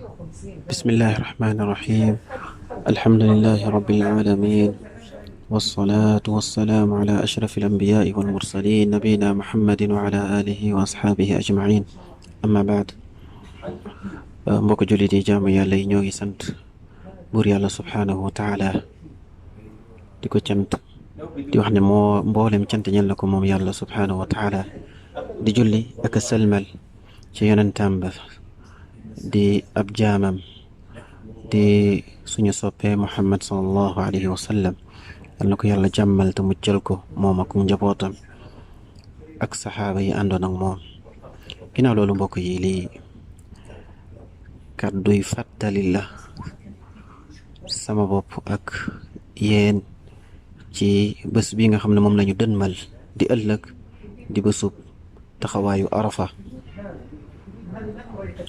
بسم الله الرحمن الرحيم. الحمد لله رب العالمين، والصلاة والسلام على أشرف الأنبياء والمرسلين نبينا محمد وعلى آله وأصحابه أجمعين. أما بعد، mbokk jullit yi jaamu yàlla yi ñoo ngi sant buur yàlla subhaanahu wa taala di ko cant di wax ne moo mboolem cant ñel na ko moom yàlla subhaanahu wa taala di julli ak a salmal ci yonentam ba di ab jaamam di suñu soppee Muhammad sallallahu alayhi wa sallam. yal na ko yàlla jàmmal te muccal ko moom ak njabootam ak saxaaba yi àndoon ak moom. ginnaaw loolu mbokk yi, lii kàdduy fàttali la sama bopp ak yéen ci bés bi nga xam ne moom lañu dënmal di ëllëg di bésub taxawaayu arafa.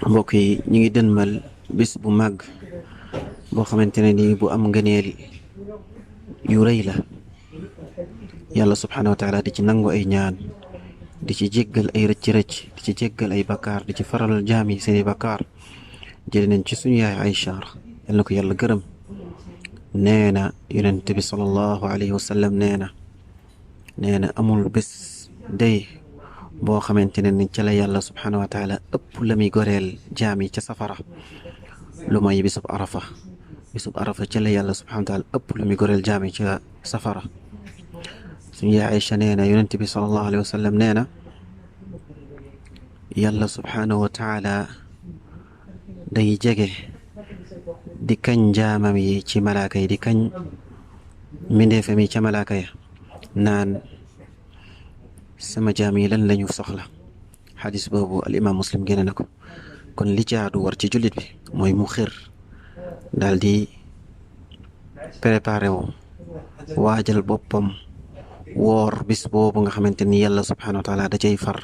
mbokk yi, ñu ngi dënmal bés bu màgg boo xamante ne nii bu am ngëneel yu rëy la. yàlla subhaanahu wa taala di ci nangu ay ñaan, di ci jéggal ay rëcc-rëcc, di ci jéggal ay bakkaar, di ci faral jaam yi seeni bakkaar. jële nañ ci suñu yaay Aïcha, yal na ko yàlla gërëm, nee na yonent bi sallallahu alayhi wa sallam nee na amul bés day boo xamante ne ni ca la yàlla subhaanahu wa taala ëpp la muy goreel jaam yi ca safara lu may bisub arafa. bisub arafa ca la yàlla subhaanahu wa taala ëpp lu muy goreel jaam yi ca safara. suñu yaay Aïcha nee na yonent bi sallallahu alayhi wa sallam nee na yàlla subhaanahu wa taala day jege di kañ jaamam yi ci malaaka yi, di kañ mbindeefam yi ca malaaka ya naan sama jaam yi lan lañu soxla. xadis boobu al imam muslim génne na ko. kon li jaadu war ci jullit bi mooy mu xër daal di préparé wu waajal boppam woor bis boobu nga xamante ni yàlla subhanahu wa taala da cay far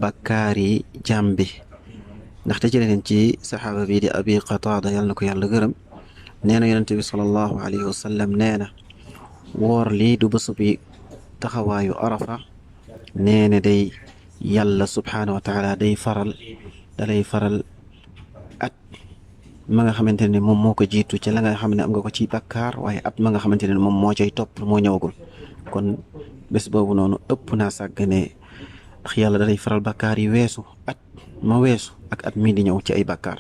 bakkaar yi jaam bi. ndaxte jële nañ ci saxaaba bi di abi qataada, yàlla na ko yàlla gërëm, nee na yonente bi sallallahu alayhi wa sallam nee na woor lii du bésu bi taxawaayu arafa. nee na day yàlla subhaanahu wa taala dalay faral at ma nga xamante ne moom moo ko jiitu ci la nga xam ne am nga ko ci bakkaar, waaye at ma nga xamante ne moom moo cay topp moo ñëwagul. kon bés boobu noonu ëpp naa sàggane, ndax yàlla dalay faral bakkaar yi weesu at ma weesu ak at mii di ñëw ci ay bakkaar.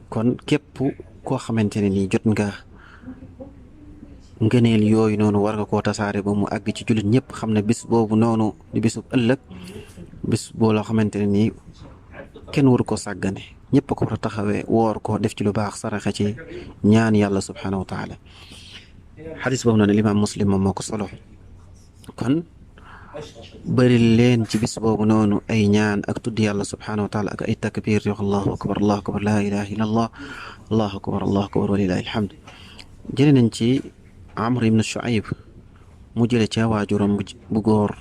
kon képp koo xamante ne nii jot nga ngëneel yooyu noonu war nga koo tasaare ba mu àgg ci jullit ñëpp xam ne bis boobu noonu di bisub ëllëg, bis boo loo xamante ne nii kenn waru ko sàggane, ñëpp ko war a taxawee woor ko, def ci lu baax, saraxe ci, ñaan yàlla subhaanahu wa taala. xadis boobu noonu limaam muslim moom moo ko solo. kon bëri leen ci bis boobu noonu ay ñaan ak tudd yàlla subhaanahu wa taala ak ay takbir di wax allahu akbar allahu akbar laa ilaha illa allah allahu akbar allahu akbar walilahi alhamd. jële nañ ci amr ibn shuayb mu jële ca waajuram bu góor,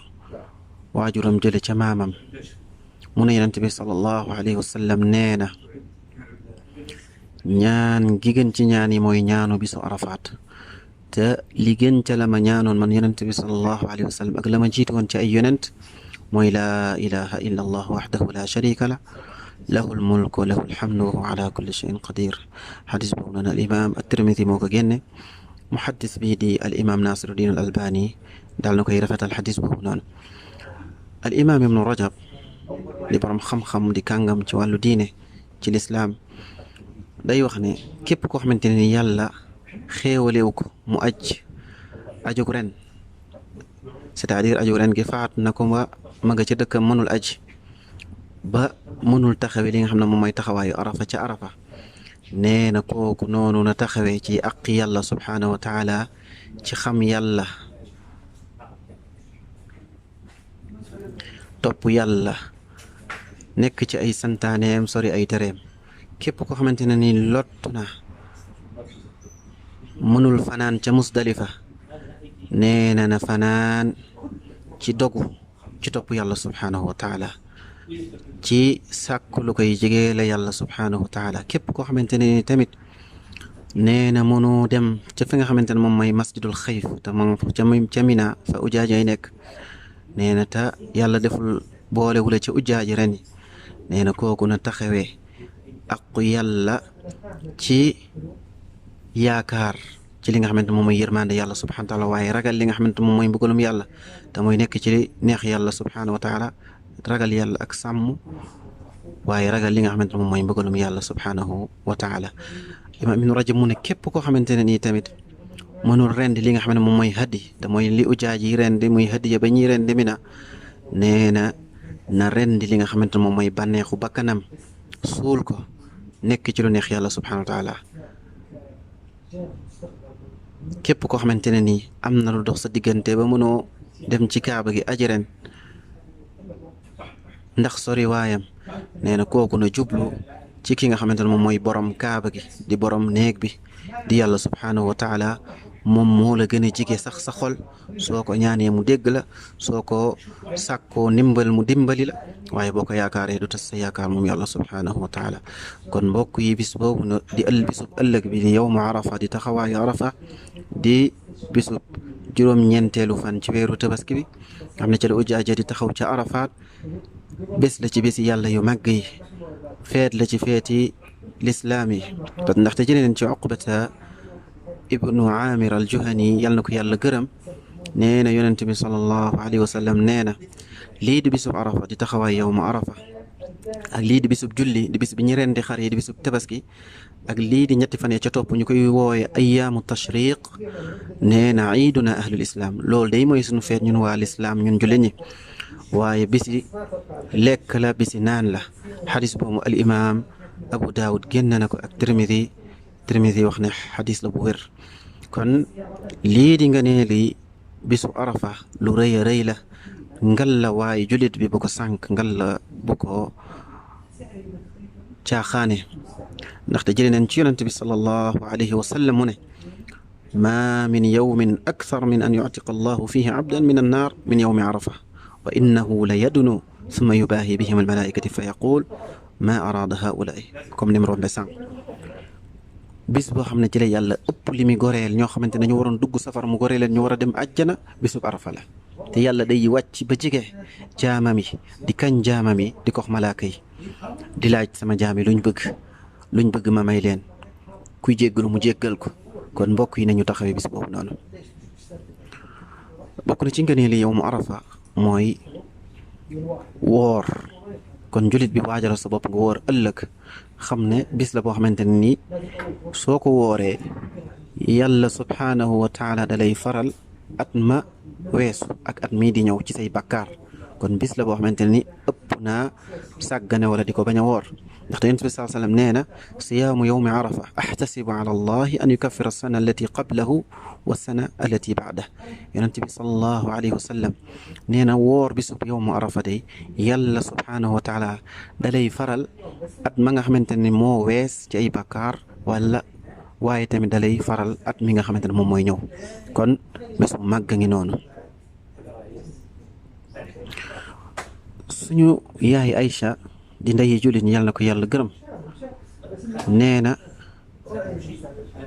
waajuram jële ca maamam, mu ne yonent bi sallallahu alayhi wa sallam nee na ñaan gi gën ci ñaan yi mooy ñaanu bisu arafaat. te li gën ca la ma ñaanoon man yonent bi sallallahu alayhi wa sallam ak la ma jiitu woon ci ay yonent mooy laa ilaha illa allah waxdahu la sharika la lahu lmulk wa lahu lhamdu wa huwa ala kulli shayin qadir. xadis boobu noonu al imam at-Tirmidi moo ko génne. muhaddis bii di al imam Nasiruddin al Albani daal na koy rafetal xadis boobu noonu. al imam ibnu Rajab di borom xam-xam di kàngam ci wàllu diine ci lislaam day wax ne képp koo xamante ne ni yàlla xéewalewu ko mu ajug ren, c'est-à-dire ajug ren gi faat na ko ma nga ca dëkkam mënul aj ba mënul taxawee li nga xam ne moom mooy taxawaayu arafa ca arafa. nee na kooku noonu na taxawee ci aq yàlla subhaanahu wa taala, ci xam yàlla, topp yàlla, nekk ci ay santaaneem, sori ay tereem. képp koo xamante ne ni lott na mënul fanaan ca Musdalifa, nee na fanaan ci dogu ci topp yàlla subhaanahu wa taala, ci sàkku lu koy jege la yàlla subhaanahu wa taala. képp koo xamante ne ni tamit nee na mënu dem ca fi nga xamante ne moom mooy masjidul xayf te moom ca Mina fa ujaaj ay nekk, nee na yàlla deful boolewula ca ujjaaji ren, nee na kooku na taxawee aqu yàlla ci yaakaar ci li nga xamante moom mooy yërmande yàlla subhanahu wa taala waaye ragal li nga xamante moom mooy mbugalum yàlla te mooy nekk ci neex yàlla subhanahu wa taala ragal yàlla ak sàmm waaye ragal li nga xamante moom mooy mbugalum yàlla subhanahu wa taala imaam ibnu rajab mu ne képp koo xamante ne nii tamit mënul rendi li nga xam ne moom mooy hadi te mooy li ujaaj yi rendi muy hadiya ba ñuy rendi Mina nee na rendi li nga xamante moom mooy bànneexu bakkanam suul ko nekk ci lu neex yàlla subhanahu wa taala képp koo xamante ne nii am na lu dox sa diggante ba mënoo dem ci kaaba gi aji ren ndax sori waayam nee na kooku na jublu ci ki nga xamante ne moom mooy borom kaaba gi di borom néeg bi di yàlla subhanahu wa taala moom moo la gën a jige sax sa xol soo ko ñaanee mu dégg la soo ko sàkkoo ndimbal mu dimbali la waaye boo ko yaakaaree du tas sa yaakaar moom yàlla subhanahu wa taala kon mbokk yi bis boobu na di bisub ëllëg bi di yawmu arafa di taxawaayu arafa di bisub juróom-ñeenteelu fan ci weeru tabaski bi xam ne ca la ujaaja di taxaw ca arafaat bés la ci bési yàlla yu màgg yi feet la ci feeti lislaam yi ndaxte jëlee nañ ci Uqbata ibnu Amir al-Juhani yàlla na ko yàlla gërëm nee na yonent bi sallallahu alayhi wa sallam nee na lii di bisub arafa di taxawaay yawmu arafa ak lii di bisub julli di bis bi ñu rendi xar yi di bisub tabaski ak lii di ñetti fan ya ca topp ñu koy wooye ayyaamu tashriq nee na iiduna ahlul islam loolu day mooy suñu feet ñun waa lislaam ñun julli ñi waaye bisi lekk la bisi naan la xadis boobu al imam Abu Daawud génn na ko ak Tirmidi wax ne xadis la bu wér kon lii di nga ne li bisu arafa lu rëy a rëy la ngal la waaye jullit bi bu ko sànq ngal la bu ko caaxaane ndaxte jëlee nañ ci yonent bi sallallahu alayhi wa sallam mu ne ma min yawmin akthar min an yuctiqa allahu fihi abdan min annaar min yawmi arafa wa innahu la yadunu summa yubaahi bihim almalaikati fa yaqul ma araada haulaai comme ni mu rombe sànq bis boo xam ne ci la yàlla ëpp li muy goreel ñoo xamante ne ñu waroon dugg safar mu goree leen ñu war a dem àjjana bisub arafa la te yàlla day wàcc ba jege jaamam yi di kañ jaamam yi di ko wax malaaka yi di laaj sama jaam yi luñ bëgg ma may leen kuy jéggalu mu jéggal ko kon mbokk yi nañu taxawee bis boobu noonu bokk na ci ngëneel li yawmu arafa mooy woor kon jullit bi waajal sa bopp nga woor ëllëg xam ne bis la boo xamante ne nii soo ko wooree yàlla subhanahu wa taala dalay faral at ma weesu ak at mii di ñëw ci say bakkaar kon bis la boo xamante ne ni ëpp naa sàggane wala di ko bañ a woor ndaxte yonent bi sallallahu alayhi wa sallam nee na siyaamu yawmi arafa ahtasibu ala allahi an yukaffira sana allati qablahu wa sana allati baada yonent bi sallallahu alayhi wa sallam nee na woor bisub yawmu arafa day yàlla subhanahu wa taala dalay faral at ma nga xamante ne moo wees ci ay bakkaar wala waaye tamit dalay faral at mi nga xamante ne moom mooy ñëw kon bés bu màgg ngi noonu suñu yaay Aïcha di ndeyi jullit ñi yàlla na ko yàlla gërëm nee na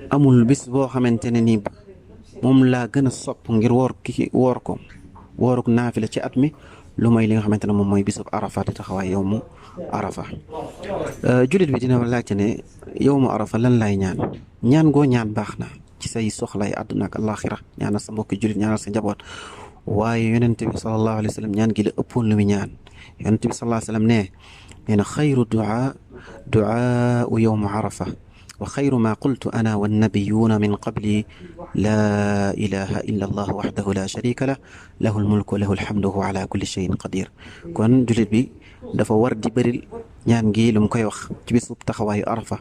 amul bis boo xamante ne nii moom laa gën a sopp ngir woor ko wooruk naafila ci at mi lu may li nga xamante ne moom mooy bisub arafa di taxawaay yawmu arafa jullit bi dina laajte ne yawmu arafa lan lay ñaan goo ñaan baax na ci say soxlay àdduna ak alaxira ñaanal sa mbokki jullit ñaanal sa njaboot waaye yonente bi sallallahu alayhi wa sallam ñaan gi la ëppoon lu muy ñaan yonente bi sallallahu alayhi wa sallam nee na xayru duaau yawmu arafa wa xayru ma qultu ana wannabiyuuna min qabli laa ilaha illa allah waxdahu la sharika lah lahu almulku wa lahu alhamdu wa ala kulli shayin qadir kon jullit bi dafa war di bëril ñaan gi lu mu koy wax ci bisub taxawaayu arafa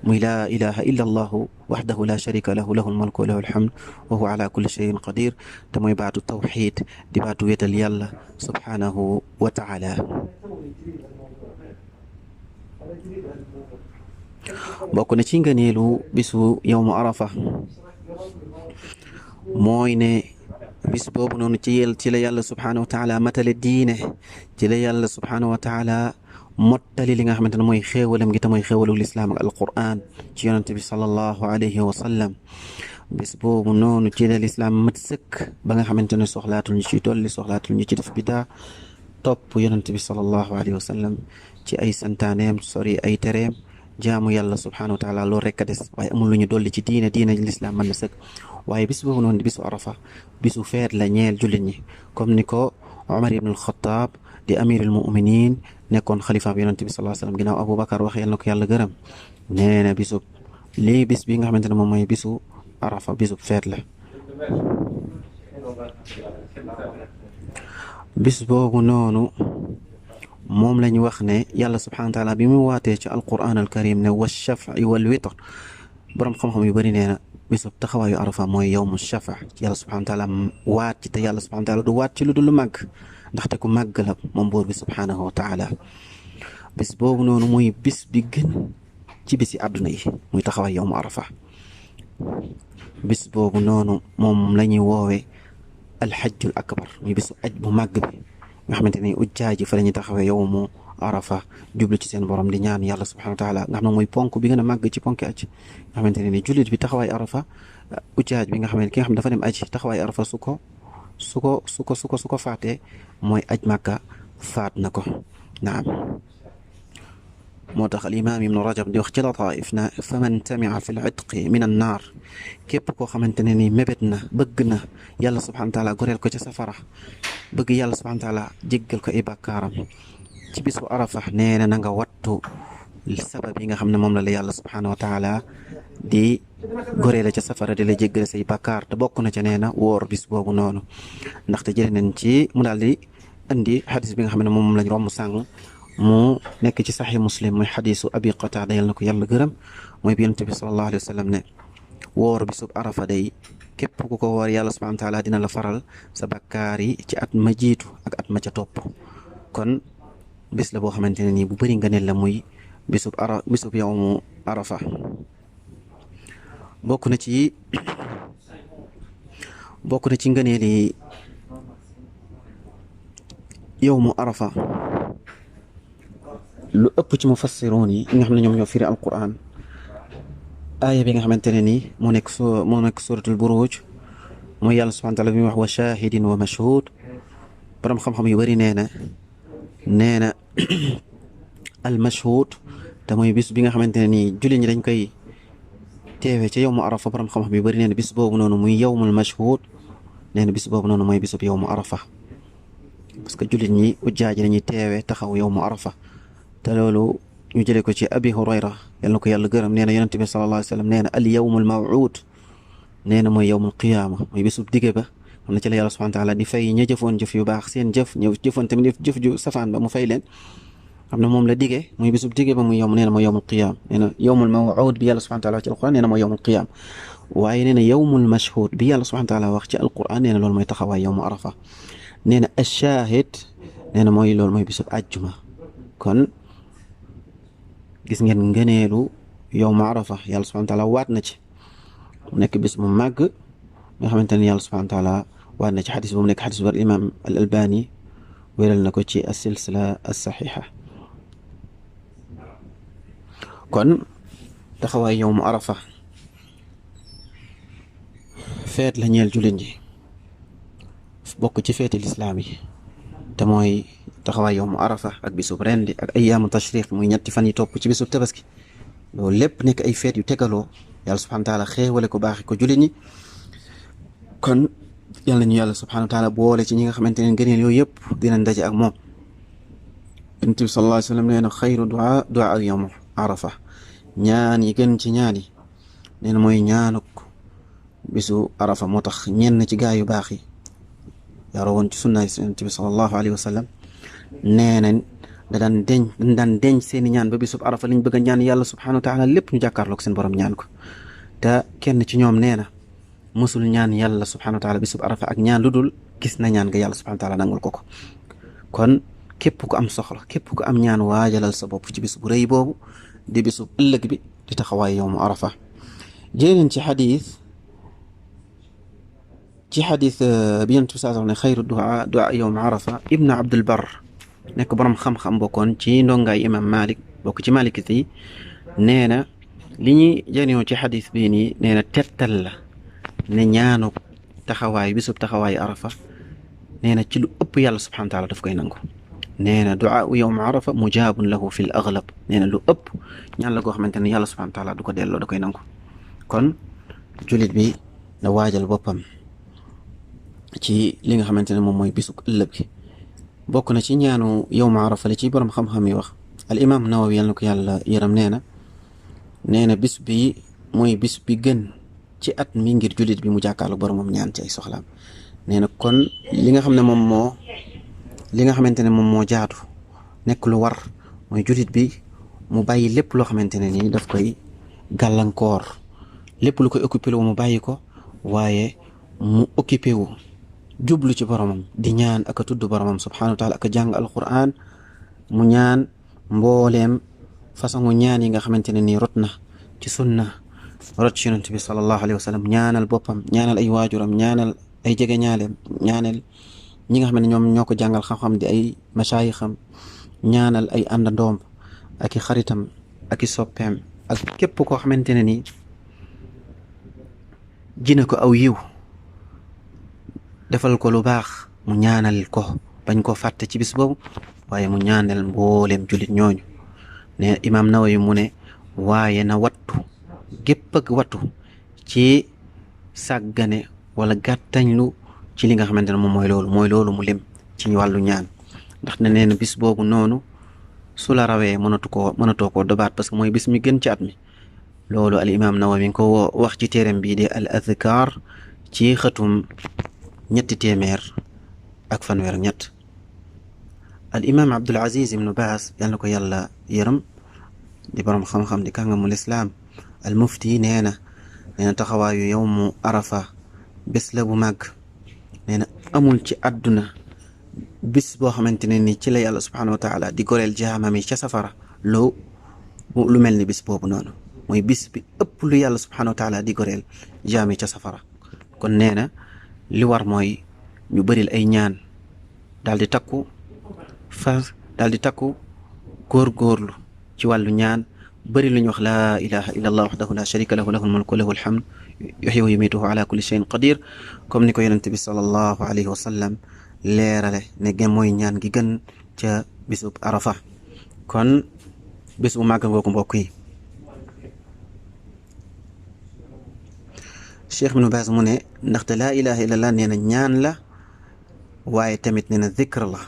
muy laa ilaha illa allahu waxdahu la sharika lahu lahu almulku wa lahu alhamdu wa huwa ala kulli shayin qadir te mooy baatu tawxid di baatu wéetal yàlla subhanahu wa taala bokk na ci ngëneelu bisu yawmu arafa mooy ne bis boobu noonu ci la yàlla subhanahu wa taala matale diine ci la yàlla subhanahu wa taala mottali li nga xamante ne mooy xéewalam gi te mooy xéewalu lislaam ak alquran ci yonente bi sallallahu alayhi wa sallam bis boobu noonu ci la lislaam mat sëkk ba nga xamante ne soxlaatul ñu ci dolli soxlaatul ñu ci def bidaa topp yonente bi sallallahu alayhi wa sallam ci ay santaaneem sori ay tereem jaamu yàlla subhanahu wa taala loolu rek a des waaye amul lu ñu dolli ci diine lislaam mën na sëkk waaye bis boobu noonu di bisu arafa bisu feet la ñeel jullit ñi comme ni ko Omar ibn al-Khattab di amirul muminin nekkoon xalifa bi yonent bi sallallahu alayhi wasallam ginnaaw Aboubacar wax yal na ko yàlla gërëm nee na bisu lii bis bi nga xamante ne moom mooy bisu arafa bisu feet la bis boobu noonu moom lañ wax ne yàlla subhanahu wa taala bi mu waatee ci alquran al karim ne wa shafi wal witr boroom xam-xam yu bëri nee na bisub taxawaayu arafa mooy yowmu shafa yàlla subhanahu wa taala waat ci te yàlla subhanahu wa taala du waat ci lu dul lu màgg ndaxte ku màgg la moom buur bi subhanahu wa taala bis boobu noonu mooy bis bi gën ci bisi àdduna yi muy taxawaay yowmu arafa bis boobu noonu moom la ñuy woowee alxajjul akbar muy bisu aj bu màgg bi nga xamante ni ujjaaj ji fa la ñuy taxawee yowmu arafa jublu ci seen borom di ñaan yàlla subhanahu wa taala nga xam ne mooy ponk bi gën a màgg ci ponki aj nga xamante ne ni jullit bi taxawaay arafa ujjaaj bi nga xam ne ki nga xam dafa dem aj taxawaay arafa su ko faatee mooy aj màkka faat na ko naam moo tax al imaam ibnu rajab di wax ci lataif na faman tamia fi l itqi min an naar képp koo xamante ne ni mébét na bëgg na yàlla subhanahu wa taala goreel ko ca safara bëgg yàlla subhanahu wa taala jéggal ko ay bàkkaaram ci bisu arafa nee na nga wattu sabab yi nga xam ne moom la yàlla subhanahu wa taala di goreele ca safara di la jéggale say bàkkaar te bokk na ca nee na woor bis boobu noonu ndaxte jëlee nañ ci mu daal di indi xadis bi nga xam ne moom lañ romb sàng mu nekk ci saxi muslim muy xadisu abi qatada yal na ko yàlla gërëm mooy bi yonent bi sallallahu alayhi wa sallam ne woor bisub arafa day képp ku ko woor yàlla subhanahu wa taala dina la faral sa bakkaar yi ci at ma jiitu ak at ma ca topp kon bis la boo xamante ne nii bu bëri nga ne la muy bisub yawmu arafa bokk na ci ngëneel yi yawmu arafa lu ëpp ci mufassiroon yi nga xam ne ñoom ñoo firi alquran aaya bi nga xamante ne nii moo nekk suratul buruj mooy yàlla subhanahu wa taala bi muy wax wa shahidin wa mashhud borom xam-xam yu bëri nee na al mashhud te mooy bis bi nga xamante ne nii jullit ñi dañ koy teewee ca yowmu arafa borom xam-xam yu bëri nee na bis boobu noonu muy yowmul mashhud nee na bis boobu noonu mooy bisub yowmu arafa parce que jullit ñi ujjaaji dañuy teewee taxaw yowmu arafa te loolu ñu jëlee ko ci abi hurayra yal na ko yàlla gërëm nee na yonent bi sallallahu alayhi wa sallam nee na al yawmul maw'ud nee na mooy yawmul qiyaama mooy bésub dige ba xam na ci la yàlla subhanahu wa taala di fay ña jëfoon jëf yu baax seen jëf ñëw jëfoon tamit jëf ju safaan ba mu fay leen xam ne moom la dige mooy bésub dige ba muy yawm nee na mooy yawmul qiyaama nee na yawmul maw'ud bi yàlla subhanahu wa taala wax ci alquran nee na mooy yawmul qiyaama waaye nee na yawmul mashhud bi yàlla subhanahu wa taala wax ci alquran nee na loolu mooy taxawaay yawmu arafa nee na ash-shahid nee na mooy loolu mooy bésub àjjuma kon gis ngeen ngëneelu yawmu arafa yàlla subhanahu wa taala waat na ci mu nekk bis mu màgg nga xamante ne yàlla subhanahu wa taala waat na ci xadis bu mu nekk xadis bu wér imam al albani wéral na ko ci as-silsila as-saxiixa kon taxawaay yawmu arafa feet la ñeel jullit ñi bokk ci feeti lislaam yi te mooy taxawaay yawmu arafa ak bisub rendi ak ayyaamu tashriq muy ñetti fan yi topp ci bisub tabaski loolu lépp nekk ay feet yu tegaloo yàlla subhanahu wa taala xéewale ko baaxi ko jullit ñi kon yàlla ñu yàlla subhanahu wa taala boole ci ñi nga xamante ne ngëneel yooyu yëpp dinañ daje ak moom yonent bi sallallahu alayhi wa sallam nee na xayru du'a yawmu arafa ñaan yi gën ci ñaan yi nee na mooy ñaanuk bisu arafa moo tax ñenn ci gaa yu baax yi yaroo woon ci sunnaay yonent bi sallallahu alayhi wa sallam nee nañ dañ daan denc seeni ñaan ba bisub arafa liñ bëgg a ñaan yàlla subhanahu wa taala lépp ñu jàkkaarloog seen borom ñaan ko te kenn ci ñoom nee na musul ñaan yàlla subhanahu wa taala bisub arafa ak ñaan lu dul gis na ñaan nga yàlla subhanahu wa taala nangul ko kon képp ku am soxla képp ku am ñaan waajalal sa bopp ci bis bu rëy boobu di bisub ëllëg bi di taxawaay yawmu arafa jëleen ci xadis bi yonent bi saa ne xayru du'a yawmu arafa ibnu abdul bar nekk borom xam-xam bokkoon ci ndongaay imam malik bokk ci malikite yi nee na li ñuy jëriñoo ci xadis bii nii nee na tettal la ne ñaanu taxawaay bisub taxawaayu arafa nee na ci lu ëpp yàlla subhanahu wa taala daf koy nangu nee na duaa yawma arafa mujaabun lahu fi l aglab nee na lu ëpp ñaan la goo xamante ne yàlla subhanahu wa taala du ko delloo da koy nangu. kon jullit bi na waajal boppam ci li nga xamante ne moom mooy bisu ëllëg gi. bokk na ci ñaanu yawma arafa li ci borom xam-xam yi wax al imam Nawawi yàlla na ko yàlla yaram nee na bis bi mooy bis bi gën ci at mi ngir jullit bi mu jàkkaarlu boromam ñaan ci ay soxlaam. nee na kon li nga xamante ne moom moo jaatu nekk lu war mooy jullit bi mu bàyyi lépp loo xamante ne nii daf koy gàllankoor, lépp lu koy occupé wu mu bàyyi ko, waaye mu occupé wu jublu ci boromam di ñaan ak a tudd boromam subhanahu wa taala ak a jàng alquran. mu ñaan mbooleem façon ñaan yi nga xamante ne nii rot na ci sunna, rot ci yonent bi sallallahu alayhi wa sallam, ñaanal boppam, ñaanal ay waajuram, ñaanal ay jege ñaaleem, ñaanal ñi nga xam ne ñoom ñoo ko jàngal xam-xam di ay masaayixam, ñaanal ay àndandoom ak i xaritam ak i soppeem ak képp koo xamante ne nii jina ko aw yiw, defal ko lu baax, mu ñaanal ko bañ koo fàtte ci bis boobu, waaye mu ñaanal mbooleem jullit ñooñu. ne imaam Nawawi mu ne waaye na wattu gépp ak wattu ci sàggane wala gàttañlu ci li nga xamante ne moom mooy loolu mu lim ci wàllu ñaan. ndax ne nee na bis boobu noonu su la rawee mënatoo koo dobaat parce que mooy bis mi gën ci at mi. loolu al imaam Nawawi nga ko wax ci téeram bii de al adkaar ci xëtum 323. al imaam Abdul Aziz ibnu Baas yal na ko yàlla yërëm di borom xam-xam di kàngamul islaam al mufti nee na taxawaayu yawmu arafa bés la bu màgg. nee na amul ci àdduna bis boo xamante ne ni ci la yàlla subhanahu wa taala di goreel jaamami ca safara lu mel ni bis boobu noonu. mooy bis bi ëpp lu yàlla subhanahu wa taala di goreel jaami ca safara. kon nee na li war mooy ñu bëril ay ñaan, daal di takku góorgóorlu ci wàllu ñaan, bëri lu ñu wax laa ilaha illa allah wahdahu la sharika lahu lahul mulku wa lahul hamd yuhyi wa yumiitu wa ala kulli shay'in qadir, comme ni ko yonente bi sallallahu alayhi wa sallam leerale ne mooy ñaan gi gën ca bisub arafa. kon bis bu màgg ngoogu mbokk yi. Cheikh Ibnu Baaz mu ne ndaxte laa ilaha illallah nee na ñaan la, waaye tamit nee na zikr la.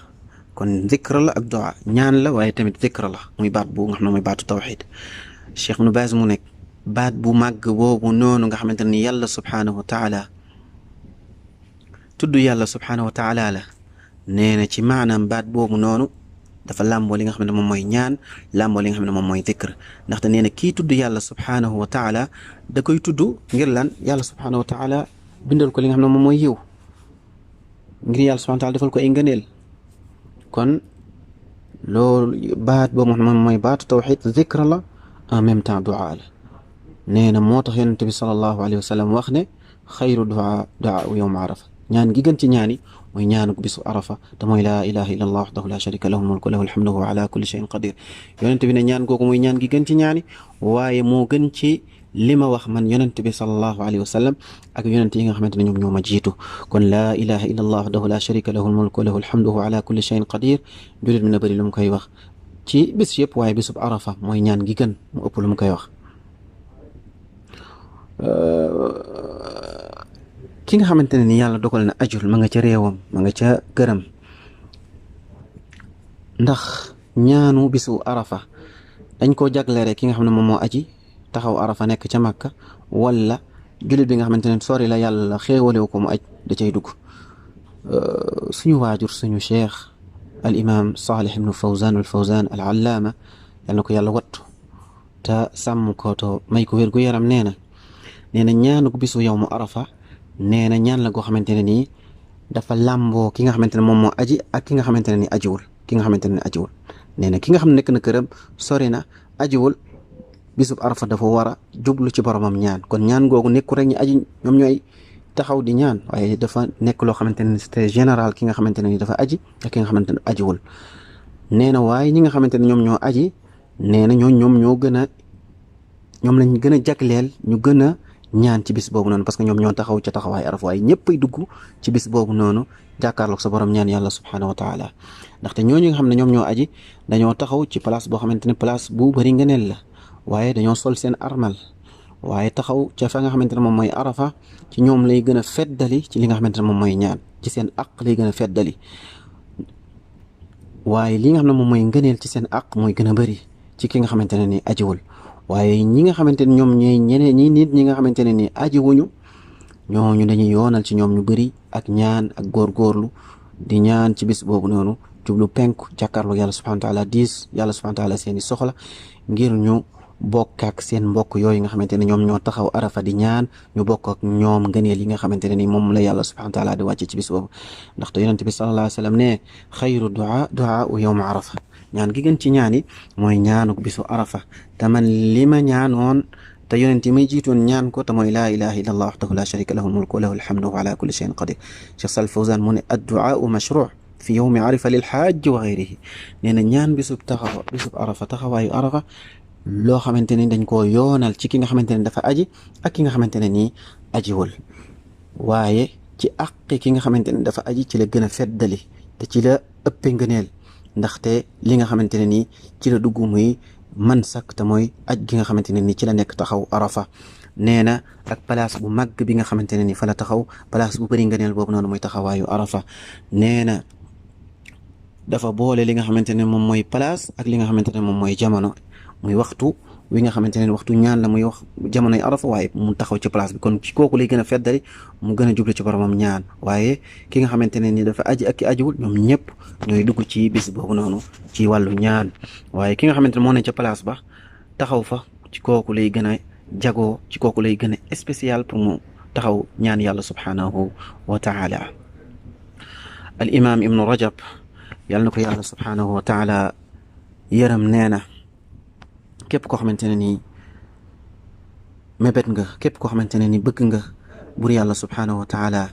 kon zikr la ak du'a, ñaan la waaye tamit zikr la, muy baat bu nga xam ne muy baatu tawxid. Cheikh Ibnu Baaz mu ne baat bu màgg boobu noonu nga xamante ni yàlla subhanahu wa taala tudd yàlla subhanahu wa taala la. nee na ci maanaam baat boobu noonu dafa làmboo li nga xam ne moom mooy ñaan, làmboo li nga xam ne moom mooy zikr. ndaxte nee na kii tudd yàlla subhanahu wa taala da koy tudd ngir lan? yàlla subhanahu wa taala bindal ko li nga xam ne moom mooy yiw, ngir yàlla subhanahu wa taala defal ko ay ngëneel. kon loolu baat boobu moom mooy baatu tawxid, zikr la en même temps du'a la. nee na moo tax yonent bi sallallahu alayhi wa sallam wax ne xayru du'a yawma arafa, ñaan gi gën ci ñaani mooy ñaanu bisu arafa, te mooy laa ilaha illa allah wahdahu la sharika lahu mulku lahu alhamdu wa ala kulli shay'in qadir. yonent bi ne ñaan googu mooy ñaan gi gën ci ñaani, waaye moo gën ci li ma wax man yonent bi sallallahu alayhi wa sallam ak yonent yi nga xamante ne ñoom ñoo ma jiitu. kon laa ilaha illa allah wahdahu la sharika lahu mulku lahu alhamdu wa ala kulli shay'in qadir, jullit mi na bëri lu mu koy wax ci bis yëpp, waaye bisub arafa mooy ñaan gi gën mu ëpp lu mu koy wax. ki nga xamante ne ni yàlla dogal na ajul ma nga ca réewam, ma nga ca këram, ndax ñaanu bisu arafa dañ koo jaglere ki nga xam ne moom moo aji taxaw arafa nekk ca Makka, wala jullit bi nga xamante ne sori la yàlla xéewalewu ko mu aj da cay dugg. suñu waajur suñu cheikh al imam Salih ibnu Fawzan al allaama yal na ko yàlla wattu te sàmm ko to may ko wér gu yaram. nee na ñaanu bisu yawmu arafa nee na ñaan la goo xamante ne nii dafa làmboo ki nga xamante ne moom moo aji ak ki nga xamante ne ni ajiwul. nee na ki nga xam ne nekk na këram sori na ajiwul, bisub arafa dafa war a jublu ci boromam ñaan. kon ñaan googu nekku rek ñi aji ñoom ñooy taxaw di ñaan, waaye dafa nekk loo xamante ne c'est général, ki nga xamante ne ni dafa aji ak ki nga xamante ne ajiwul. nee na waaye ñi nga xamante ne ñoom ñoo aji nee na ñoom lañ gën a jagleel, ñu gën a ñaan ci bis boobu noonu parce que ñoom ñoo taxaw ca taxawaay arafa waaye ñëppay dugg ci bis boobu noonu jàkkaarloog sa borom ñaan yàlla subhanahu wa taala ndaxte ñooñu nga xam ne ñoom ñoo aji dañoo taxaw ci place boo xamante ne place bu bëri ngëneel la waaye dañoo sol seen armal waaye taxaw ca fa nga xamante ne moom mooy arafa ci ñoom lay gën a feddali ci li nga xamante ne moom mooy ñaan ci seen aq lay gën a feddali waaye li nga xam ne moom mooy ngëneel ci seen aq mooy gën a bëri ci ki nga xamante ne ni ajiwul waaye ñi nga xamante ne ñoom ñooy ñeneen nit ñi nga xamante ne ni ajiwuñu ñooñu dañuy yoonal ci ñoom ñu bëri ak ñaan ak góorgóorlu di ñaan ci bis boobu noonu jublu penku jàkkaarloo yàlla subhanahu wa taala diis yàlla subhanahu wa taala seeni soxla ngir ñu bokk ak seen mbokk yooyu nga xamante ne ñoom ñoo taxaw arafa di ñaan ñu bokk ak ñoom ngëneel yi nga xamante ne ni moom la yàlla subhanahu wa taala di wàcce ci bis boobu ndaxte yonent bi sallallahu alayhi wa sallam ne xayru duaa yawma arafa ñaan gi gën ci ñaan yi mooy ñaanuk bisu arafa te man li ma ñaanoon te yonent yi may jiitoon ñaan ko te mooy laa ilaha illa allah wahdahu la sharika lahu mulku wa lahu alhamdu wa ala kulli shay'in qadir Cheikh Sal Fawzan mu ne adduaa mashru' fi yawmi arafa lil hajj wa ghayrihi nee na ñaan bisub arafa taxawaayu arafa loo xamante ne dañ koo yoonal ci ki nga xamante ne dafa aji ak ki nga xamante ne nii ajiwul waaye ci àqi ki nga xamante ne dafa aji ci la gën a feddali te ci la ëppe ngëneel ndaxte li nga xamante ne nii ci la dugg muy man sak te mooy aj gi nga xamante ne nii ci la nekk taxaw arafa nee na ak place bu màgg bi nga xamante ne nii fa la taxaw place bu bëri ngëneel boobu noonu mooy taxawaayu arafa nee na dafa boole li nga xamante ne moom mooy place ak li nga xamante ne moom mooy jamono muy waxtu wi nga xamante ne waxtu ñaan la muy wax jamonoy arafa waaye mu taxaw ci place bi kon ci kooku lay gën a feddali mu gën a jublu ci boromam ñaan waaye ki nga xamante ne ni dafa aji ak ki ajiwul ñoom ñëpp ñooy dugg ci bis boobu noonu ci wàllu ñaan waaye ki nga xamante ne moo ne ca place ba taxaw fa ci kooku lay gën a jagoo ci kooku lay gën a spécial pour mu taxaw ñaan yàlla subhanahu wa taala al imam ibnu rajab yàlla na ko yàlla subhanahu wa taala yërëm nee na képp koo xamante ne nii mébét nga képp koo xamante ne ni bëgg nga bur yàlla subhanahu wa taala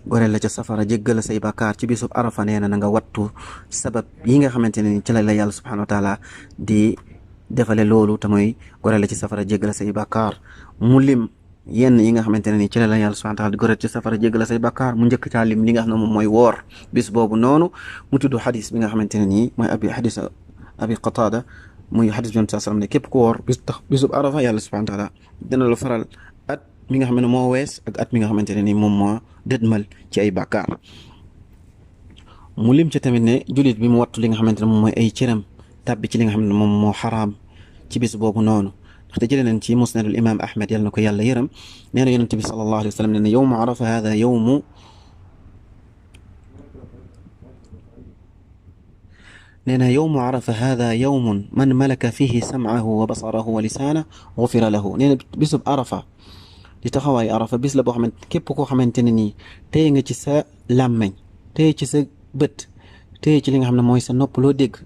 goreel la ca safara jéggal say bàkkaar ci bisub arafa nee na nga wattu sabab yi nga xamante ne ni ci la yàlla subhanahu wa taala di defale loolu te mooy goreel la ci safara jéggal say bàkkaar mu lim yenn yi nga xamante ne ni ci la yàlla subhanahu wa taala di goreel ci safara jéggal say bàkkaar mu njëkk caa lim li nga xam ne moom mooy woor bis boobu noonu mu tudd xadis bi nga xamante ne nii mooy xadis abi qatada muy xadis bi sallallahu alayhi wasallam ne képp ku woor bisub arafa yàlla subhanahu wa taala dina la faral at mi nga xam ne moo wees ak at mi nga xamante ne ni moom moo dëdmal ci ay bàkkaar mu lim ci tamit ne julit bi mu wattu li nga xamante ne moom mooy ay cëram tàbbi ci li nga xam ne moom moo xaraam ci bis boobu noonu ndaxte jëlee nañ ci musnadul imam ahmad yàlla na ko yàlla yërëm nee na yonent bi sallallahu alayhi wasallam ne ne yawmu arafa hada yawmu nee na yawmu arafa hada yawmun man malaka fihi sam'ahu wa basarahu wa lisaanahu gufira lahu nee na bisub arafa di taxawaay arafa bis la boo xamante képp koo xamante ne nii téye nga ci sa làmmeñ téye ci sa bët téye ci li nga xam ne mooy sa nopp loo dégg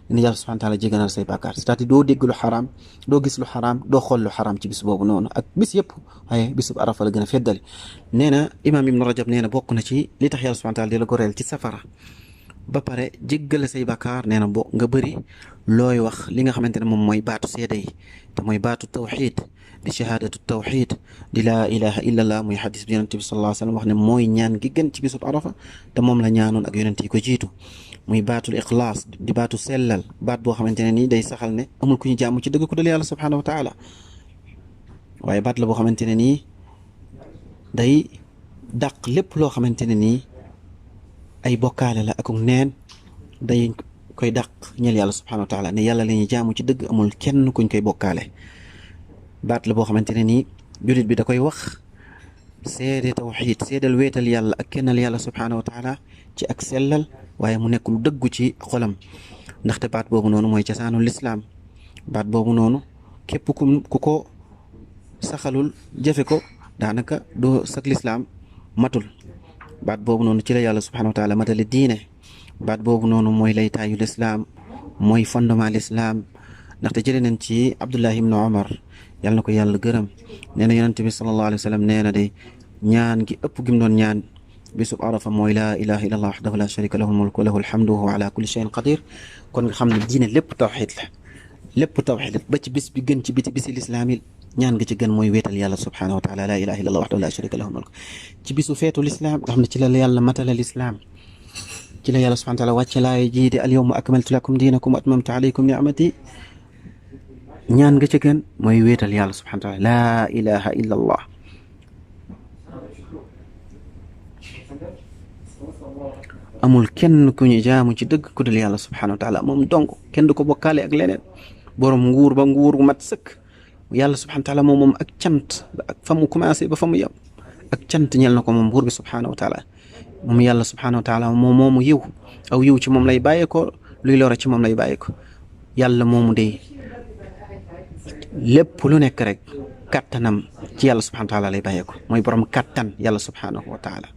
dina yàlla subhanahu wa taala jégganal say bàkkaar c'est-à-dire doo dégg lu xaraam doo gis lu xaraam doo xool lu xaraam ci bis boobu noonu ak bis yëpp waaye bisub arafa la gën a feddali nee na imaam ibnu rajab nee na bokk na ci li tax yàlla subhanahu wa taala di la goreel ci safara ba pare jéggale say bàkkaar nee na bo nga bëri looy wax li nga xamante ne moom mooy baatu seede yi te mooy baatu tawxid di shahaadatu tawxid di laa ilaha illa allah muy xadis bi yonent bi sallallahu alayhi wa sallam wax ne mooy ñaan gi gën ci bisub arafa te moom la ñaanoon ak yonent yi ko jiitu muy baatul ixlaas di baatu sellal baat boo xamante ne nii day saxal ne amul ku ñu jaamu ci dëgg ku dul yàlla subhanahu wa taala waaye baat la boo xamante ne nii day dàq lépp loo xamante ne nii ay bokkaale la akuk neen day koy dàq ñeel yàlla subhanahu wa taala ne yàlla la ñuy jaamu ci dëgg amul kenn kuñ koy bokkaale baat la boo xamante ne nii jullit bi da koy wax seede tawxiid seedal weetal yàlla ak kennal yàlla subhanahu wa taala ci ak sellal waaye mu nekk lu dëggu ci xolam ndaxte baat boobu noonu mooy cosaanul lislaam baat boobu noonu képp ku ko saxalul jëfe ko daanaka doo sak lislaam matul baat boobu noonu ci la yàlla subhanahu wa taala matale diine baat boobu noonu mooy laytaayu lislaam mooy fondement lislaam ndaxte jëlee nañ ci Abdullahi ibnu Umar yàlla na ko yàlla gërëm nee na yonent bi sallallahu alayhi wa sallam nee na de ñaan gi ëpp gi mu doon ñaan bisub arafa mooy laa ilaha illa allah wahdahu la sharika lahu mulku wa lahu alhamdu wa huwa ala kulli shay'in qadir kon nga xam ne diine lépp tawxid la lépp tawxiid ba ci bis bi gën ci bisi lislaam yi ñaan nga ci gën mooy wéetal yàlla subhanahu wa taala laa ilaha illa allah wahdahu la sharika lahu mulk ci bisu feetu lislaam nga xam ne ci la yàlla matala lislaam ci la yàlla subhanahu wa taala wàcce laay jii di al yawma akmaltu lakum diinakum wa atmamtu alaykum ni'mati ñaan nga ci gën mooy wéetal yàlla subhanahu wa taala laa ilaha illa allah amul kenn ku ñu jaamu ci dëgg ku dul yàlla subhanahu wa taala moom donc kenn du ko bokkaale ak leneen borom nguur ba nguur gu mat sëkk yàlla subhanahu wa taala moom ak cant ak fa mu commencé ba fa mu yem ak cant ñel na ko moom buur bi subhanahu wa taala moom yàlla subhanahu wa taala moom moomu yiw aw yiw ci moom lay bàyyee ko luy lore ci moom lay bàyyee ko yàlla moomu de lépp lu nekk rek kattanam ci yàlla subhanahu wa taala lay bàyyee ko mooy borom kattan yàlla subhanahu wa taala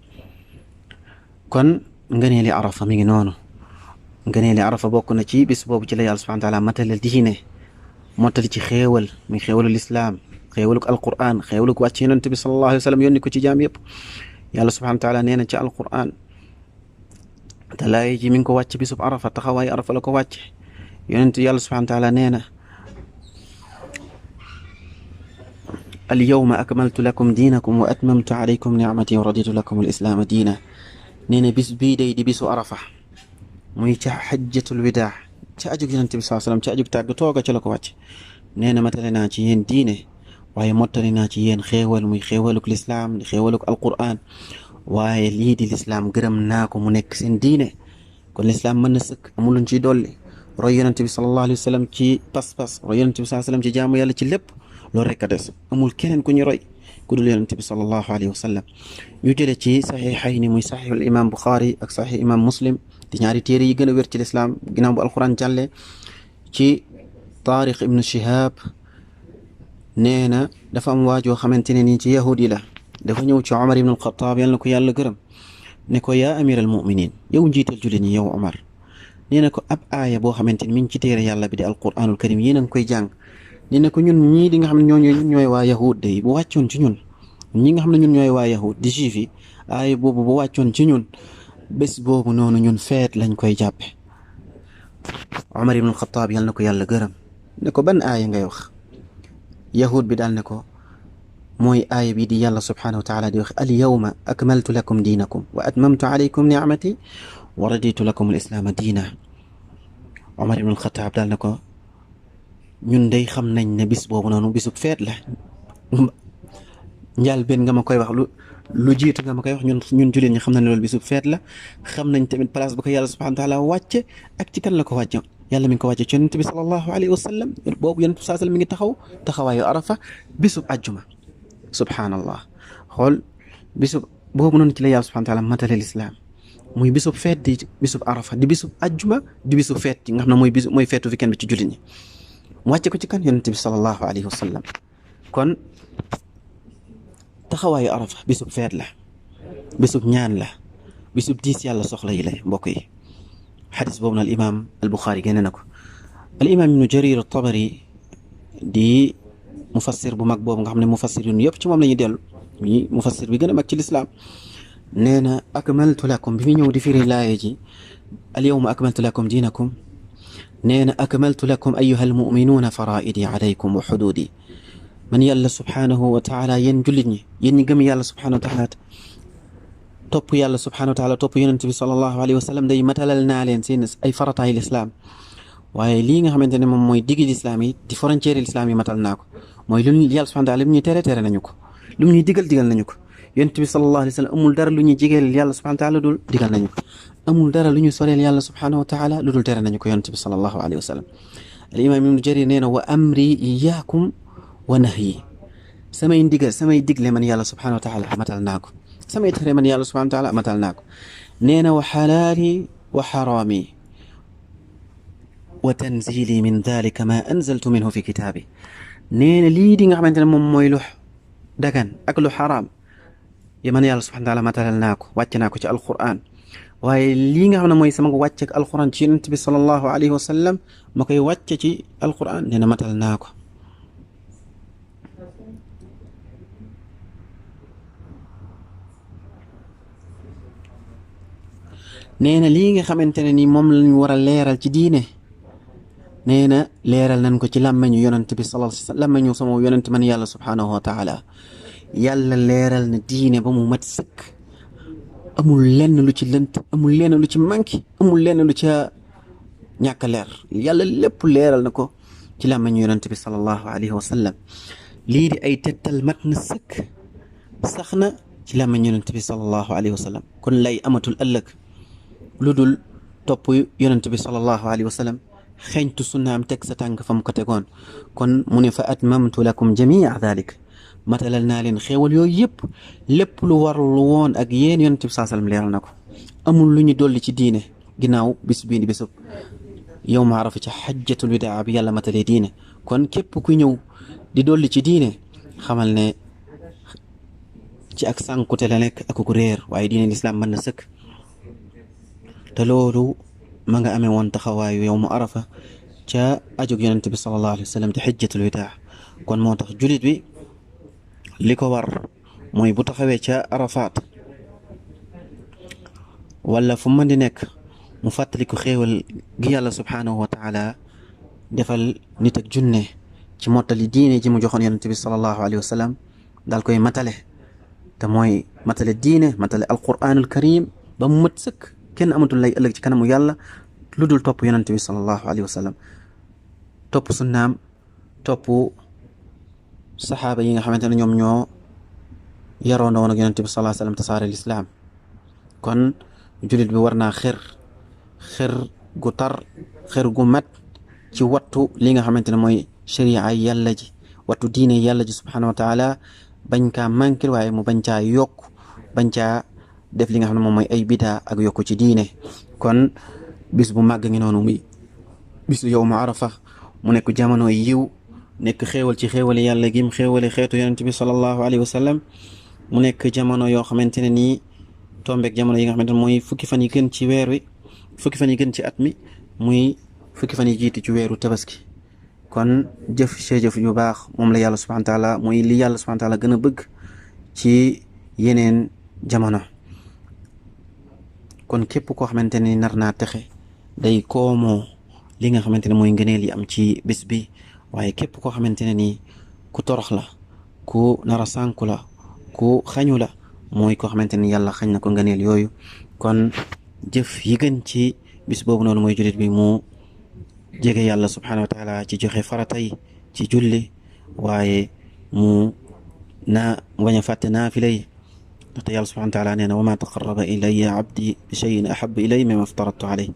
kon ngëneeli arafa mi ngi noonu ngëneeli arafa bokk na ci bis boobu ci la yàlla subhanahu wa taala matalal diine mottali ci xéewal muy xéewalul islaam xéewaluk alquran xéewaluk wàcc yonent bi sallallahu alayhi wa sallam yónni ko ci jaam yëpp yàlla subhanahu wa taala nee na ci alquran te laay ji mi ngi ko wàcc bisub arafa taxawaayu arafa la ko wàcce yonent yàlla subhanahu wa taala nee na al yawma akmaltu lakum diinakum wa atmamtu alaykum ni'mati wa raditu lakum al islaama diina nee na bis bii day di bisu arafa muy ca xajjatul widaa ca ajug yonent bi sallallahu alayhi wasallam ca ajug tàgg tooga ca la ko wàcc nee na matale naa ci yéen diine waaye mottali naa ci yéen xéewal muy xéewaluk lislaam di xéewaluk alquran waaye lii di lislaam gërëm naa ko mu nekk seen diine kon lislaam mën na sëkk amul luñ ciy dolli roy yonent bi sallallahu alayhi wasallam ci pas-pas roy yonent bi sallallahu alayhi wasallam ci jaamu yàlla ci lépp loolu rek a des amul keneen ku ñu roy ku dul yonent bi sallallahu alayhi wasallam ñu jële ci saxiixayni muy saxiixul imam Buxaari ak saxiix imam Muslim di ñaari téere yi gën a wér ci lislaam ginnaaw bu alquran jàlle ci Taariq ibnu Shihab nee na dafa am waajoo xamante ne nii ci yahudi la dafa ñëw ci Omar ibn al-Khattab yàlla na ko yàlla gërëm ne ko yaa amir al muminin yow njiital jullit ñi yow Omar nee na ko ab aaya boo xamante ni mi ngi ci téere yàlla bi di alquranul karim yéen a ngi koy jàng nee na ko ñun ñii di nga xam ne ñun ñooy waa yahud day bu wàccoon ci ñun ñi nga xam ne ñun ñooy waa yahud di juif yi aaya boobu bu wàccoon ci ñun bés boobu noonu ñun feet lañ koy jàppe Omar ibn al-Khattab yàlla na ko yàlla gërëm ne ko ban aaya ngay wax yahud bi daal ne ko mooy aaya bi di yàlla subhanahu wa taala di wax al yawma akmaltu lakum diinakum wa atmamtu alaykum ni'mati wa raditu lakum al islaama diina Omar ibn al-Khattab daal ne ko ñun day xam nañ ne bis boobu noonu bisub feet la njaal benn nga ma koy wax lu jiitu nga ma koy wax ñun jullit ñi xam nañ ne loolu bisub feet la xam nañ tamit place bu ko yàlla subhanahu wa taala wàcce ak ci kan la ko wàcce yàlla mi ngi ko wàcce ci yonent bi sallallahu alayhi wa sallam boobu yonent bi sallallahu alayhi wa sallam mi ngi taxawaayu arafa bisub ajjuma subhanallah xool bisub boobu noonu ci la yàlla subhanahu wa taala matale lislaam muy bisub feet di bisub arafa di bisub ajjuma di bisub feet nga xam ne mooy feetu weekend bi ci jullit ñi mu wàcce ko ci kan yonent bi sallallahu alayhi wa sallam kon taxawaayu arafa bisub feet la bisub ñaan la bisub diis yàlla soxla yi la mbokk yi xadis boobu na al imam al Buxaari génne na ko al imam ibnu Jarir at-Tabari di mufassir bu mag boobu nga xam ne mufassir yu yëpp ci moom la ñuy dellu mi mufassir bi gën a mag ci lislaam nee na akmaltu lakum bi mu ñëw di firi laaye ji al yawma akmaltu lakum diinakum nee na akmaltu lakum ayyuha al muminuuna faraa'idi alaykum wa xuduudi man yàlla subhanahu wa taala yéen jullit ñi yéen ñi gëm yàlla subhanahu wa taala topp yàlla subhanahu wa taala topp yonent bi sallallahu alayhi wa sallam day matalal naa leen seen ay farataay lislaam waaye lii nga xamante ne moom mooy diggi lislaam yi di frontière lislaam yi matal naa ko mooy lu yàlla subhanahu wa taala lu ñuy tere nañu ko lu ñuy digal nañu ko yonent bi sallallahu alayhi wa sallam amul dara lu ñuy jigeel yàlla subhanahu wa taala dul digal nañu ko amul dara lu ñuy soreel yàlla subhanahu wa taala lu dul tere nañu ko yonent bi sallallahu alayhi wa sallam al imam ibnu Jarir nee na wa amri iyaakum wa nahyi samay ndigal samay digle man yàlla subhanahu wa taala matal naa ko samay tere man yàlla subhanahu wa taala matal naa ko nee na wa xalaali wa xaraami wa tanzili min dalika ma anzaltu minhu fi kitaabi nee na lii di nga xamante ne moom mooy lu dagan ak lu xaraam yi man yàlla subhanahu wa taala matalal naa ko wàcc naa ko ci alquran waaye lii nga xam ne mooy sama wàcc ak alquran ci yonent bi sallallahu alayhi wa sallam ma koy wàcce ci alquran nee na matal naa ko nee na lii nga xamante ne ni moom lañ war a leeral ci diine nee na leeral nañ ko ci làmmeñu yonent bi sallallahu alayhi wasallam làmmeñu sama yonent man yàlla subhanahu wa taala yàlla leeral na diine ba mu mat sëkk amul lenn lu ci lënt amul lenn lu ci manqué amul lenn lu ca ñàkk leer yàlla lépp leeral na ko ci làmmeñu yonent bi sallallahu alayhi wasallam lii di ay tettal mat na sëkk sax na ci làmmeñu yonent bi sallallahu alayhi wasallam kon lay amatul ëllëg lu dul topp yonent bi sallallahu alayhi wasallam xeñtu sunnaam teg sa tànk fa mu ko tegoon kon mu ne fa atmamtu lakum jamia dalik matalal naa leen xéewal yooyu yëpp lépp lu warlu woon ak yéen yonent bi sallam leeral na ko amul lu ñu dolli ci diine ginnaaw bis bii di bésub yow ma arafa ca xajjatul widaa bi yàlla matalee diine kon képp ku ñëw di dolli ci diine xamal ne ci ak sànkute la nekk ak ku réer waaye diine lislaam mën na sëkk te loolu ma nga amee woon taxawaayu yow mu arafa ca ajug yonent bi sallallahu alayhi wa sallam di xajjatul widaa kon moo tax julit bi li ko war mooy bu taxawee ca arafaat wala fu mën di nekk mu fàttali ko xéewal gi yàlla subhanahu wa taala defal nit ak junne ci mottali diine ji mu joxoon yonent bi sallallahu alayhi wa sallam daal koy matale te mooy matale diine matale alquranul karim ba mu mat sëkk kenn amatul lay ëllëg ci kanamu yàlla lu dul topp yonent bi sallallahu alayhi wa sallam topp sunnaam topp saxaaba yi nga xamante ne ñoom ñoo yaroon woon ak yonent bi sallallahu alayhi wa sallam tasaare lislaam kon jullit bi war naa xër gu tar xër gu mat ci wattu li nga xamante ne mooy sharia yàlla ji wattu diine yàlla ji subhanahu wa taala bañ kaa manquil waaye mu bañ caa yokk bañ caa def li nga xam ne moom mooy ay bidaa ak yokku ci diine kon bis bu màgg ngi noonu muy bisu yawmu arafa mu nekk jamono yiw nekk xéewal ci xéewali yàlla gim xéewale xeetu yonent bi sallallahu alayhi wa sallam mu nekk jamono yoo xamante ne nii tombeek jamono yi nga xamante ne mooy fukki fan yi gën ci weer wi fukki fan yi gën ci at mi muy fukki fan yi jiitu ci weeru tabaski kon jëf jëf yu baax moom la yàlla subhanahu wa taala muy li yàlla subhanahu wa taala gën a bëgg ci yeneen jamono kon képp koo xamante ne nar naa texe day koomoo li nga xamante ne mooy ngëneel yi am ci bis bi waaye képp koo xamante ne nii ku torox la ku nar a sànku la ku xañu la mooy koo xamante ne yàlla xañ na ko ngëneel yooyu kon jëf yi gën ci bis boobu noonu mooy jullit bi mu jege yàlla subhanahu wa taala ci joxe farata yi ci julli waaye mu bañ a fàtte naafila yi ndaxte yàlla subhanahu wa taala nee na wa ma taqarraba ilayya abdi bi shay'in ahabba ilayya mimma aftaratu alayhi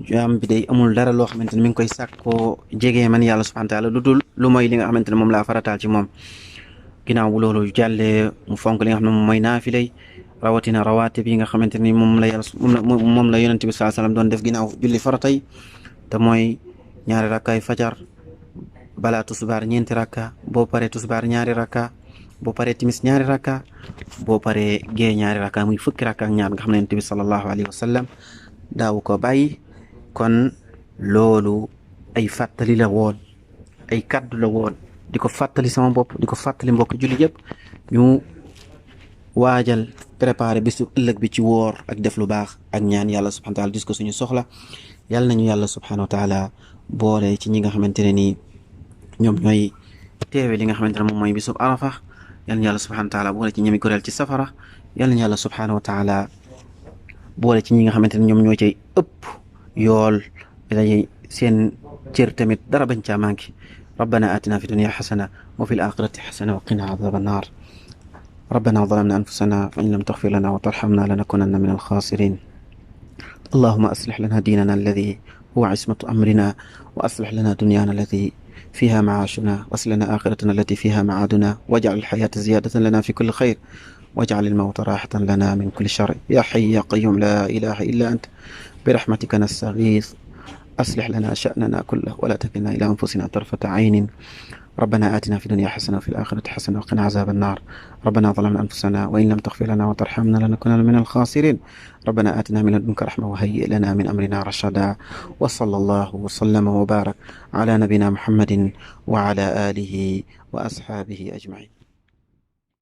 jaam bi day amul dara loo xamante ne mi ngi koy sàkkoo jegee man yàlla subhanahu wa taala lu dul lu mooy li nga xamante ne moom laa farataal ci moom ginnaaw bu loolu jàllee mu fonk li nga xam ne moom mooy naafila yi rawatina rawaatib yi nga xamante ni moom la yàlla moom la yonent bi sallallahu alayhi wasallam doon def ginnaaw julli farata yi te mooy ñaari rakkaay fajar balaa tusbaar ñeenti rakka boo paree tusbaar ñaari rakka boo paree timis ñaari rakka boo paree gee ñaari rakka muy fukki rakka ak ñaar nga xam ne yonent bi sallallahu alayhi wasallam daawu ko bàyyi kon loolu ay fàttali la woon ay kaddu la woon di ko fàttali sama bopp di ko fàttali mbokk julli yëpp ñu waajal préparé bisu ëllëg bi ci woor ak def lu baax ak ñaan yàlla subhanahu wa taala dis ko suñu soxla yàlla nañu yàlla subhanahu wa taala boole ci ñi nga xamante ne nii ñoom ñooy teewe li nga xamante ne moom mooy bisub arafa yàlla nañu yàlla subhanahu wa taala boole ci ñami goreel ci safara yàlla nañu yàlla subhanahu wa taala boole ci ñi nga xamante ne ñoom ñoo cay ëpp yool dañuy seen cër tamit dara bañ caa manqué rabbana atina fi dunya xasana wa fi l axirati xasana wa qina adaba annar ربنا ظلمنا أنفسنا فإن لم تغفر لنا وترحمنا لنكونن من الخاسرين اللهم أصلح لنا ديننا الذي هو عصمة أمرنا وأصلح لنا دنيانا التي فيها معاشنا وأصلح لنا آخرتنا التي فيها معادنا واجعل الحياة زيادة لنا في كل خير واجعل الموت راحة لنا من كل شر يا حي يا قيوم لا إله إلا أنت برحمتك نستغيث أصلح لنا شأننا كله ولا تكلنا إلى أنفسنا طرفة عين ربنا آتنا في الدنيا حسنة وفي الآخرة حسنة وقنا عذاب النار ربنا ظلمنا أنفسنا وإن لم تغفر لنا وترحمنا لنكونن من الخاسرين ربنا آتنا من لدنك رحمة وهيئ لنا من أمرنا رشدا وصلى الله وسلم وبارك على نبينا محمد وعلى آله وأصحابه أجمعين